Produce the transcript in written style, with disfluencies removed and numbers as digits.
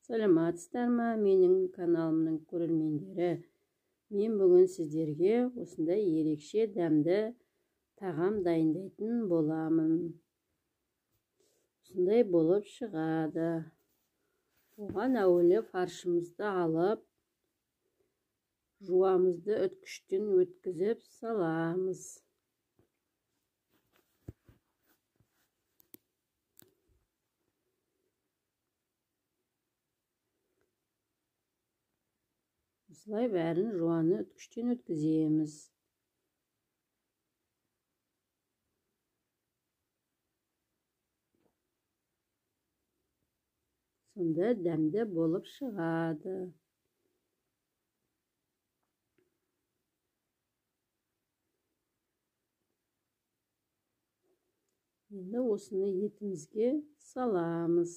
Саламатсыздар ма, менің каналымның көрермендері? Мен бүгін сіздерге осындай ерекше дәмді тағам дайындайтын боламын. Осындай болып шығады. Оған әуелі фаршымызды алып, жуамызды үткіштен өткізіп саламыз. Осылай бәрін жуаны үткіштен өткіземіз. Сонда дәмді болып шығады. Енді осыны етімізге саламыз.